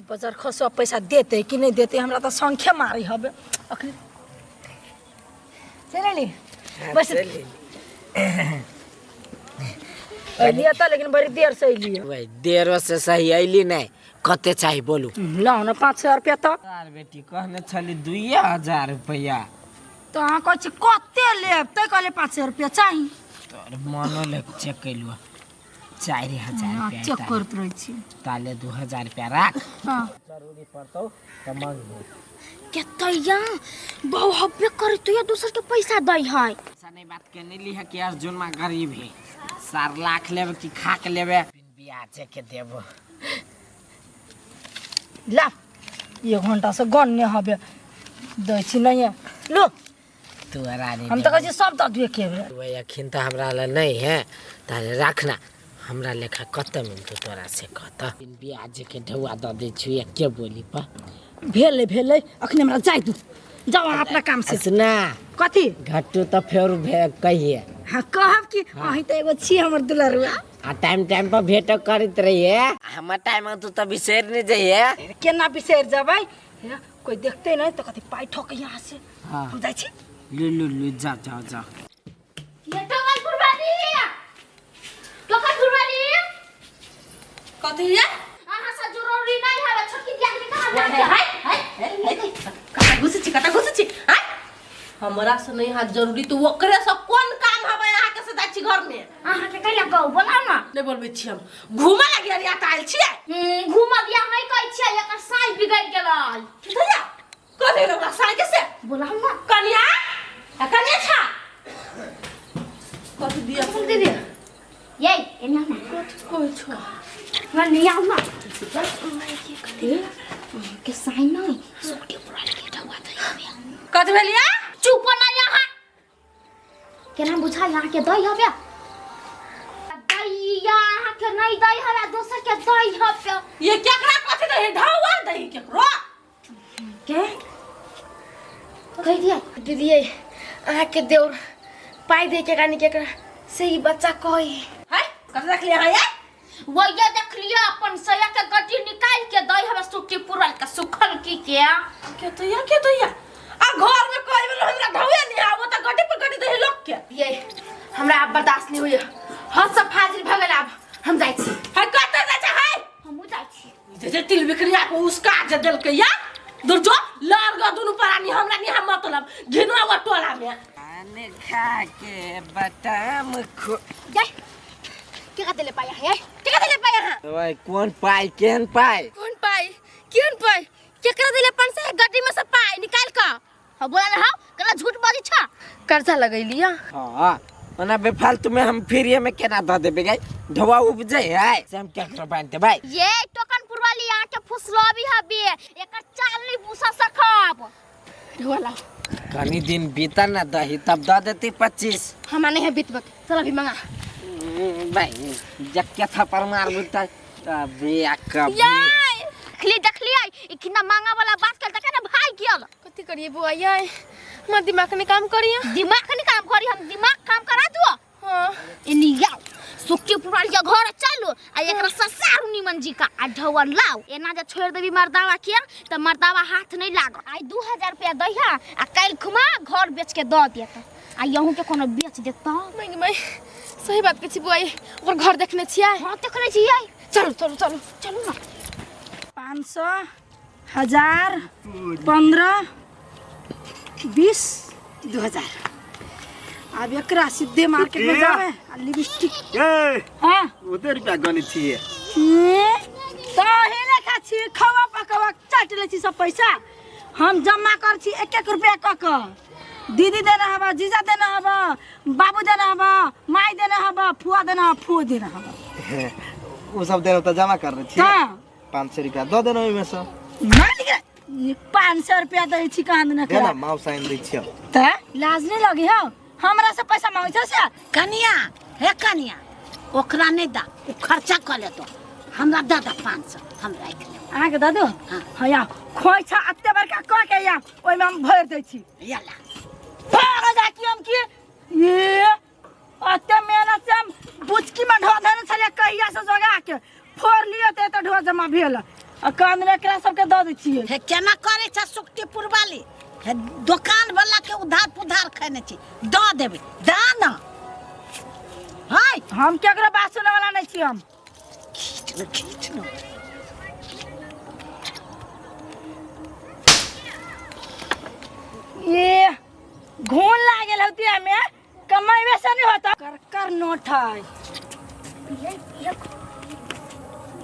बजार खसुआ पैसा देते कि नहीं देते, हमरा तऽ संख्या मारै हबे। अखनी चलि अयली। बस अयलियै तऽ, लेकिन बड़ी देर से अयलियै। वही देरो से सही अयली नहि। कते चाही बोलू? लाउ ने 500 रुपया तऽ। यार बेटी, कहने छली 2000 रुपया। तऽ अहाँ कहै छी कते लेब, तै कहलियै 500 रुपया चाही। तोर मनो ले चेक कैलु, 4000 रुपया। चेक करैत रहै छी। ताले 2000 रुपया राख। हाँ। जरूरी पड़तौ तऽ मांगबो। केतैया बहु हब्बे करतै या दोसर के पैसा दै है। ऐसा नहीं बात के नहीं ली है कि अर्जुन माँ गरीब है। 4 लाख लेबे कि खाक लेबे, बिन ब्याजे के देबो। ला, एक घंटा से गन्ने हबे दै छी नहीं, लो। तू रानी। हम तऽ कहै छी सब दऽ दियौ एके बेर। वही अखन तऽ हमरा लए नहीं है, ताले रखना। हमरा लेखा कतऽ मिलतौ तोरा से कतऽ? बिन ब्याज के ढौआ दऽ दै छी एके बोली पर। भेलै भेलै, अखने हमरा जाय दू। जाउ अहाँ अपना काम से। सुना। कथी? घट्टू तऽ फेर भे कहिए। हाँ, कहब कि अहीं तऽ एगो छी हमर दुलरुआ। आ टाइम टाइम पर भेंट करैत रहिए। हमर टाइम तू तऽ बिसरि नहि जइहे। केना बिसरि जेबै? हे, कोई देखते नहीं तऽ कथी पाइ ठोक यहाँ से। हाँ। हम जाइ छी। लू लू लू, जा जा जा। ये टोकन कुर्बानी, टोकन कुर्बानी। कथी ये? अहाँ से जरूरी नहीं है, छोटकी दियादनी कहाँ जाके हाय हाय हाय, कता घुसै छी, कता घुसै छी? आय, हमरा से नहीं हाथ जरूरी तो ओकरे से कोन काम हवे अहाँ के से जाइ छी घर में? अहाँ के कैला कहू, बोलाउ ना। नहीं बोलबै छी, हम घूमे लागी अरिया त आयल छियै। घूमऽ दिया नहीं कहै छियै, एकर साई बिगड़ गेलै। भैया कथी रे, ओकरा साई के से बोलाउ ना। कनिया आ कनिया छा कथी दिया दीदी, ये एना ना। कथी कहै छौ? ना नहीं आउ ना कथी के साई नहीं सूटी पुरा के ढौआ दै हवे। कथी भेलिया? चुप ना, यहाँ केना बुझा यहाँ के दै हवे दैया, अहाँ के नहीं दै हवे, दोसर के दै हवे। ये केकरा कथी दही ढौआ दही केकरो? के कह दिया। दीदी, अहाँके देउर पाइ दे के कानी केकरा से ई बच्चा कहै है कथी देखलियै अहाँ ये? वही देख लिया, अपन सया के गड्डी निकाल के दै हवे सुखी पुरल के सुखल की के। के तो या, के तो या आ घर में कोई बेर हमरा ढौआ नहीं आबो त गड्डी पर गड्डी दही लोग के। ये हमरा आब बर्दाश्त नहीं होइए, हद सब फाजिल भऽ गेल, आब हम जाइ छी। है कतऽ जाइ छै? है हमहूँ जाइ छी। जे जे तिल बिक्रिया को उसका जे देलकै या दुर्जो लड़ गो दुनू प्राणी, हमरा नहीं मतलब घिनवा वो टोला में। पान खा के बटाम खो। जाय के कते ले पाया है, के कते ले पाया है? ओए, कोन पाइ, केहन पाइ? कोन पाइ, केहन पाइ? केकरा देले 500 गड्डी में से पाइ निकाल के? हाँ, बोला ना, हाँ कला झूठ बाजी छा। कर्जा लगैली। हाँ, ओना बेफालतू में हम फ्री में केना दऽ देबै? गाय ढौआ उपजै है से हम केकरो बांधि देबै? ये टोकन पुरवाली यहाँ के फुसलबी हबे, एकर चाल नहीं पूछा सकब। ढोला। कनी दिन बीतल ना दही तब दऽ देती 25। हमरा नहीं है बीतबक, चल अभी मंगा। भाई जक्के थप्पड़ मारबू तऽ अबे आ कभी। ये देखली देखली आई इखना मांगा वाला बात कर तक ना भाग गेल। कथी करिए बुआ? ये हमर दिमाग नहीं काम करिए। दिमाग नहीं काम करी? हम दिमाग काम करा दो। हाँ। इनी आओ, सुखी पुराल के घर चलो आ एकरा ससारू निमन जी का आ ढौआ लाओ। एना जे छोड़ देबी मर्दावा के त मर्दावा हाथ नहीं लागत। आई 2000 रुपया दहिया आ काल्हि खुमा घर बेच के दऽ देत आ यहूँ के कोनो बेच देत। माय माय, सही बात कहै छी बुआ, ओकर घर देखने छियै? हाँ, देखने छियै। चलू चलू चलू। चलू ना। 500, 1000, 15, 20, 2000। आब एकरा सीधे मार्केट में जाबे आ लिपस्टिक। ए। हाँ। ओते रुपया गनै छियै? तऽ हेले खा छी, खवा पकवा चाट लै छी सब पैसा। हम जमा कर छी एक एक रुपया कऽ कऽ। दीदी देने हबा, जीजा देने हबा, बाबू देने हबा, माई देने हबा, फुआ देने हबा, फुओ देने हबा। ओ सब देने तऽ जमा कर छियै? हाँ। 500 रुपया दऽ देना ओहिमे सँ। नहीं, 500 रुपया दै छी कहाँ देने? दे ना, माउ साइन दै छियै। तऽ लाज नहीं लगी हौ, हमरा से पैसा मांगै छ से? कनिया, हे कनिया, ओकरा नहीं दा, ओ खर्चा कऽ लेतो। हमरा दऽ दा 500, हम राखि लेब। अहाँके दऽ दू? हाँ, या खोइछा एते बड़का कऽ के या ओहिमे हम भरि दै छी। यला। भाग जा कि हम की ये एते मेहनत से हम बुचकी में ढो देने छलियै, कहिया से जोगा के फोड़ लिअ तऽ एते ढो जमा भेल। आ कान एकरा सबके दऽ दै छियै। हे केना करै छै सुखटीपुर वाली, हे दोकान वाला के उधार पुधार खेने छी, दऽ देबै दा ना। हाय हम केकरो बात सुनै वाला नहीं छी हम। खींच न, खींच न। ये घून लागल होती हमें कमाइबे से नहीं होता। कर कर नोट है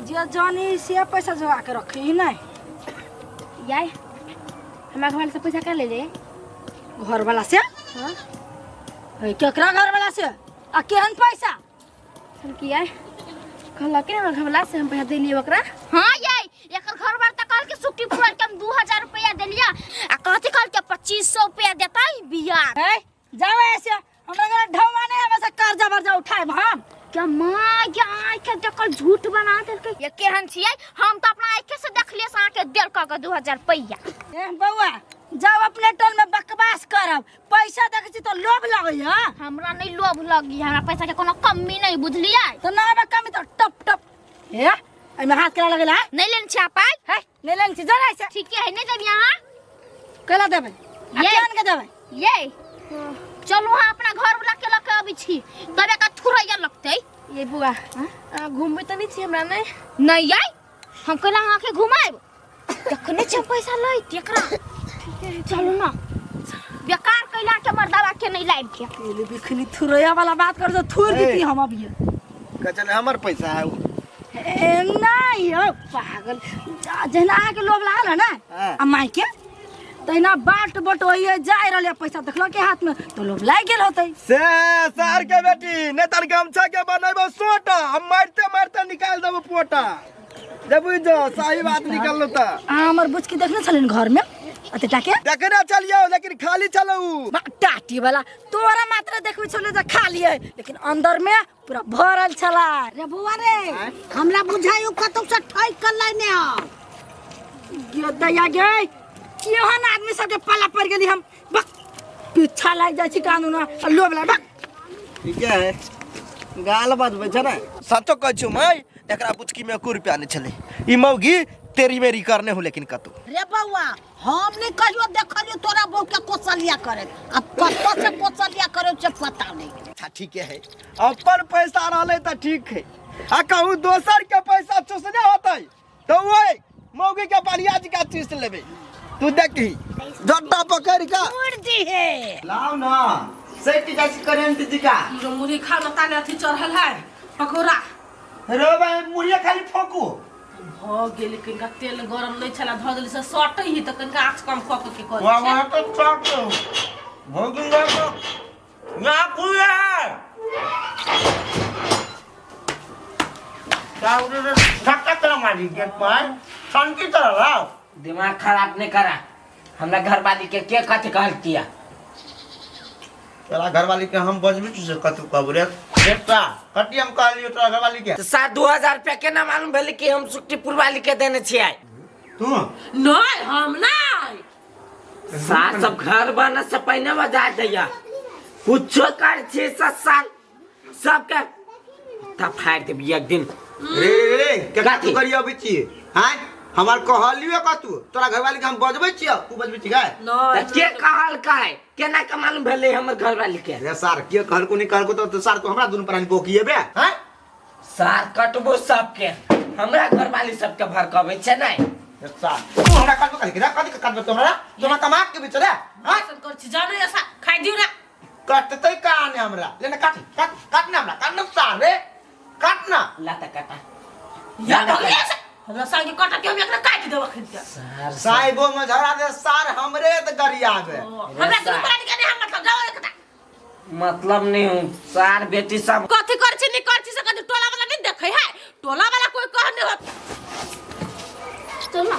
जे जानी से पैसा जोगा के रखी नहीं। याय हमरा घर से पैसा का ले जाए? घर वाला से? हाँ। केकरा घर वाला से आ केहन पैसा? हम की याय कहलक ने हमरा घर वाला से हम पैसा देलियै ओकरा। हाँ याय एकर घर वाला त कहल के सुट्टी फुराल के हम 2000 रुपया देलिया आ कहती कहल के 2500 रुपया देतै बियाह। है जाओ ऐसे हमरा घर ढौवा नहीं हमें से कर्जा वर्जा उठाएब हम। क्या माँ या आँख देखल झूठ बना देलकै। ये केहन छियै? हम त अपना आँखे से देखलियै से अहाँके देलक के 2000 रुपया। ए बौआ जाओ अपने टोल में बकवास करब, पैसा देखै छी तो लोभ लगैया। हमरा नहीं लोभ लगी, हमरा पैसा के कोनो कमी नहीं, बुझलियै? तो ना बा कमी तो टप टप हे एमे हाथ केना लगेला? नहीं लेने छी पाइ। है नहीं लेने छी, जरा ऐसे। ठीक है नहीं देब यहाँ। केला देबै? आ ये। केहन के देबै? ये चलू अहाँ अपना घर वाला के लके अबै छी तब एकर थुरैया लगतै। ये बुआ घूमबै तऽ नहीं छी हमरा? नहीं नहीं याय हम कैला अहाँके घुमाएब? देखने छी हम पैसा लै एकरा। चलू ना बेकार कैला के मर्दावा के नहीं लाइब के। केले बिखनी थुरैया वाला बात कर दो थुर दीती हम अभी। कचल हमर पैसा है उ। ए नहीं हो पागल, जहिना अहाँके लोभ लागल है ना हाँ। आ माय के तहिना बाट बटोइए जाय रहले पैसा देखलो के हाथ में तो लोभ लागि गेल होतै। से सार के बेटी नहीं तर गमछा के बनेबो सोटा, हम मारते मारते निकाल देबो पोटा। जे बुझ जो सही बात निकललो त। आ हमर बुचकी देखने छलिन घर में अते टाके? देखने चलियो लेकिन खाली चलो। टाटी वाला तोरा मात्र देखबे छले जे खाली है लेकिन अंदर में पूरा भरल छला। रे बुआ रे हमरा बुझायो कतौ से ठैक के लाइने आ। गे दया गे केहन आदमी सबके पाला पड़ गेली हम। बक पीछा लागि जाइ छी कानून आ लोभ लाग बक। ठीक है गाल बजबै छै ने। सचो कहै छु माय एकरा बुचकी में एको रुपया नहीं छले, ई मौगी तेरी मेरी करने हो लेकिन कतौ। रे बौआ हम नहीं कहियो देखलियो तोरा बहू के कोसलिया करे, अब कतौ से कोसलिया करे से पता नहीं। अच्छा ठीक है अपन पैसा रहले त ठीक है, आ कहूँ दोसर के पैसा चूसने होतै तो ओए मौगी के बढ़िया जी का चूस लेबे। तू देखी जट्टा पकड़ के छोड़ दी है। लाओ ना सेट जाय छी करेंट जी का। मुरही खा न ताले अथी चढ़ल है पकौड़ा। रे भाई मुरही खाली फोकू भ गेल, कनिका तेल गरम नहीं छला ध देली से सटै ही त कनिका आँच कम क क के करै वाह छै। वाह तो चक भोगिंग को ना कुए है का उधर धक्का करा मारी गेट पर शांति तरह लाओ। दिमाग खराब नहीं करा, हमरा घरवाली के कथी कहल किया? तोरा घरवाली के हम बजबी छी से कतु कबरे बेटा कटी हम कहलियो तोरा घरवाली के। तो 2000 रुपया केना मालूम भेल कि हम सुखटीपुर वाली के देने छियै? तू नहीं हम नहीं। सार सब घर बने से पहिने बजा दैया कुछो कर छी साल सबके तब फाड़ देबी एक दिन। रे रे रे के कथी? कतु करियो अबै छी हां हमार कहलियो कतु तोरा घरवाली के हम बजबै छियै तू बजबै छी गाय? नहीं त के कहल काय केना के मालूम भेलै हमर घरवाली के? रे सार के कहलको नहीं कहलको तो सार तू हमरा दुनू प्राणी बोकिएबे हां? सार कटबो सबके हमरा घरवाली सबके भड़कबै छै नै। रे सार तू हमरा कटबो कहलकी रे कथि के कटबो तू हमरा? तू हमरा कमा के बेच रे हां? ऐसन कर छी जाने ऐसा खाइ दिउ ना। कटतै काने हमरा ले ना काट काट काट ना हमरा काट ना सार रे काट ना। लाता काटा या भगले से हमरा संगे कटा के हम एकरा काटि देब अखन के। सार साहिबो में झगड़ा दे सार हमरे त गरियाबे। हमरा दुनू प्राणी के नहीं हम मतलब जाओ एकटा मतलब नहीं हूँ सार बेटी सब कथी कर छी नहीं कर छी से कथी टोला वाला नहीं देखै है, टोला वाला कोई कह नहीं होत। चल ना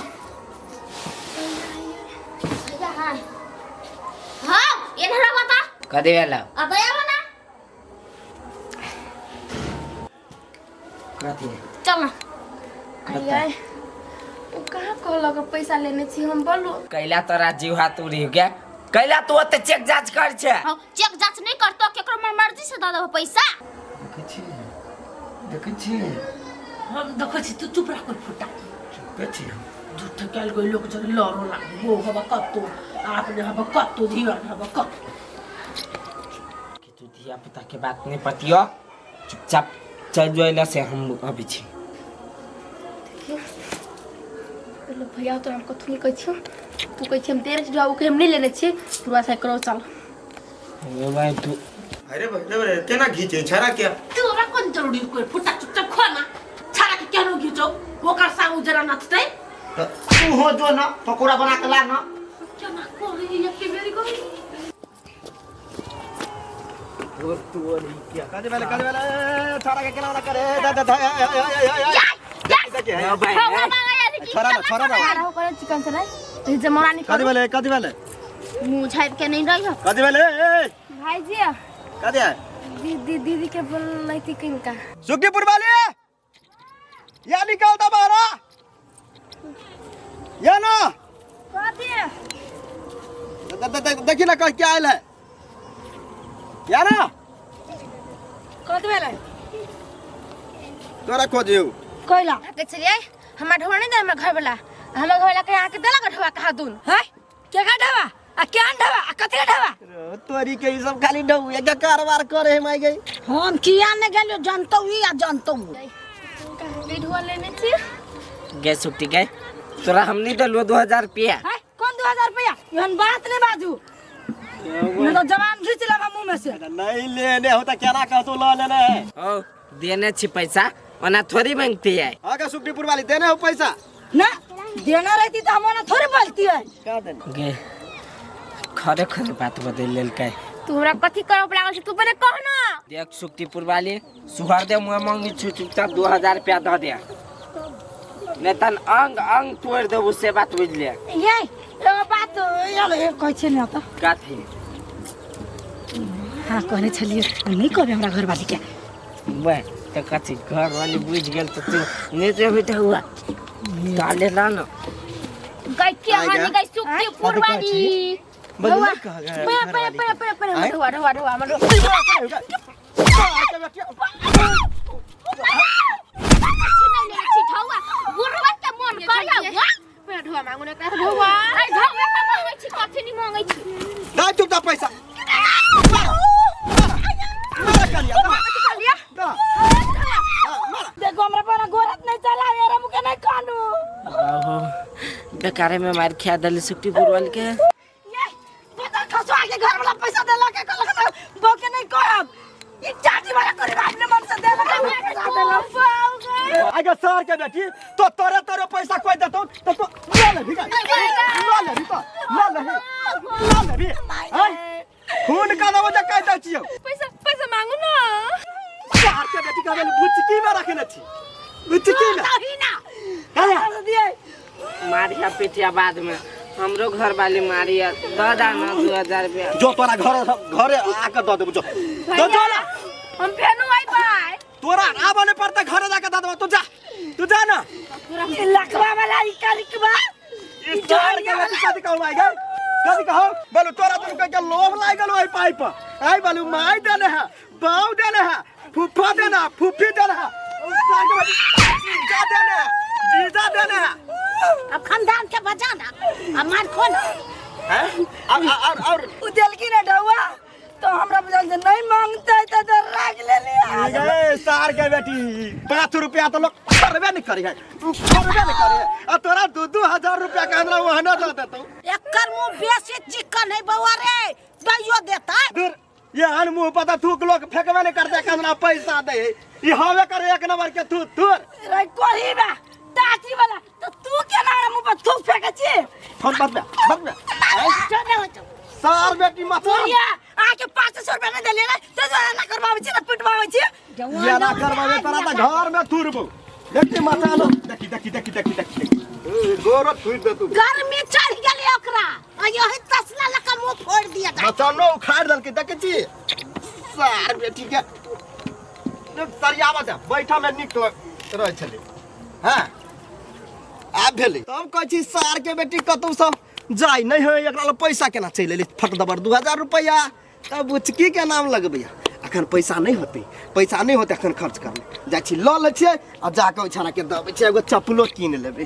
हां हां इधर बता कदे आला अब आवा ना कथी? चल ना। आय उ कहाँ कहलक पैसा लेने छी हम बोलू? कैला तोरा जीव हाथ उड़ी गया कैला तू ओते चेक जांच कर छे? हां चेक जांच नहीं करतो केकरो मन मर्जी से द देबो पैसा। देखै छी देखै छी हम देखै छी तू चुप रह कोई फुटा। के छी झूठ कल कोई लोग जरे लड़ो लागो वो हवा कत्तो आपने हवा कत्तो धीवन हवा कत्तो कि तू धिया पुता के बात नहीं पतियो चुपचाप चल जो अइला से हम अभी छी बोलो भैया तो हम कथू नहीं कहै छियौ तू कहै छी हम देने छी के हम नहीं लेने छियै पूरा से करो चल ओ भाई तू अरे भाई रे भाई केना घीचे छड़ा के तू हमरा कोन जरूरी कोई फुटा चुपचाप खो ना छाड़ा के केनो घिचो ओकर संग उजरा नचतै त तू हो जो ना पकोड़ा बना के ला ना केना करी एके बेरी करी काजे वाले काजे वाले छड़ा के केना करे दा दा दा देखिए ओ भाई छोड़ा ना छोड़ा ना रहो करे चिकन से नहीं जमौरा नहीं काजे वाले काजे वाले मुँह झाँप के नहीं रही हो काजे वाले ए भाई जी काजे दीदी दीदी के बोल थी किनका सुखीपुर वाले या निकलता बाहर या ना देखी ना कह क्या आयल है या ना कथी भेलै तोरा खोजियौ कोइला के चलिए हमरा ढोआ नहीं दे हमरा घर वाला हमरा घर वाला के आके देला ढोआ कहा दून है के का ढाबा आ के ढाबा आ कथी के ढाबा तोरी के ई सब खाली ढौए के कारोबार करे है माई गई हम किया ने गेलियो जनतौ ई आ जनतौ उ। नहीं ढोआ लेने छी गए सुट्टी गए तोरा हम नहीं देलुओ 2000 रुपया है कौन 2000 रुपया एहन बात नहीं बाजू नहीं तो जवान घींच लेबा मुंह में से नहीं लेने हो त केना कहतौ ल लेने है ओ देने छी पैसा ओना थोड़ी मांगती है हाँ का सुखीपुर वाली देने हो पैसा ना देना रहती तो हम ओना थोड़ी बोलती है का देने गे खरे खरे बात बदल लेलकै तू हमरा कथी करब लागल छी तू पहिले कह ना देख सुखटीपुर वाली सुहर दे मुँह मांगी छु चुपचाप 2000 रुपया दऽ दे नहीं तन अंग अंग तोड़ देबू से बात बुझ ले ये एगो बात यार कहै छियै ने तऽ कथी हाँ कहने छलियै नहीं कहबै हमरा घरवाली के बे तऽ कथी घर वाली बुझ गेल तऽ तू नहीं देबी तऽ हुआ डाले ला ना गई के हानि गई सुखी पुरवाली बदल कह गए पे पे पे पे पे ढोआ ढोआ ढोआ हमरा छिनल ले छी ढौआ बुढ़वा के मन करिया वा पे ढोआ मांगू ने एकरा ढोआ अरे ढौआ त मांगै छी कथी नहीं मांगै छी दा चुपचाप पैसा मारा करिया दा दा मारा देखो हमरा पर गोरत नहीं चला मेरा मुके नहीं कानू बाबू बेकारे में मार खिया दली सुखटीपुर वाली के ये बता खसुआ के घर वाला पैसा देला के कहलक ना बो के नहीं कहब ई चाटी वाला करीब अपने मन से देला के पैसा देला आगे सर के बेटी तो तोरे तोरे पैसा कोई देतौ तो तो ले ले भी ले ले भी तो ले ले ले ले भी हैं खून का दबो जे कह दै छियौ पैसा पैसा मांगू ना सर के बेटी कहबे बुचकी में रखने छी बुचकी में दही ना कहे दिए मारिया पिटिया बाद में हमरो घर वाली मारिया दऽ दा ना 2000 रुपया जो तोरा घर घरे आके दऽ देबो जो तो जो ना हम फेनु आई बाय तोरा आबऽ नहीं पड़ता घरे जाके दऽ देबो तू जा तू जा ना ई लखवा वाला ई करिकवा ई सर के बेटी कथी कहू माय गई कथी कहू बोलू तोरा दुनू के लोभ लागि गेलो एहि पाइ पर आइ बोलू माय देने है बाऊ देने है फूफा देना है, फूफी देने है ओ सर के बेटी जीजा देने है जीजा देने है अब खानदान के बजाना आ मार खो ना हैं और और उ देलकी ना ढौआ तो हमरा बुझल जे नहीं मांगते तो तो राख ले लिया गए सार के बेटी 5 रुपया तो लोग करबे नहीं करी है करबे नहीं करी है आ तोरा 2-2 हजार रुपया के हमरा वहना दे देतौ एकर मुंह बेसी चिकन है बौआ रे दैयो देता दूर ये हन मुंह पता थूक लोग फेंकबे नहीं करते के हमरा पैसा दे है ई हवे करे एक नंबर के थू थूर रे कोही बा टाटी वाला तो तू के ना हमरा मुंह पर थूक फेंके छी फोन बदले बदले चले हो जाओ सार बेटी मत या आके 500 रुपया नहीं देले ना तो जो ना करवावे छी ना पिटवावे छी ये ना करवावे तोरा त घर में थूरबो देखी मचालो देखी देखी देखी देखी देखी गोरो थूर दे तू गर्मी चढ़ गेलै ओकरा आ यही तसला लका मुंह फोड़ दिया मचानो उखाड़ देलकै देखै छी सार बेटी के सरियावा दे बैठा में नीक रहै छलै हँ आब भेलै तब कहै छी सार के बेटी कतौ सब जाय नहि है एकरा लग पैसा केना चलि एलै फट दबर 2000 रुपैआ तब बुचकी के नाम लगबैया अखन पैसा नहि होतै पैसा नहि होतै अखन खर्च करबै जाइ छी लऽ लै छियै आ जाकऽ ओहि छौड़ाके दऽ अबै छियै एगो चप्पलो कीन लेबै।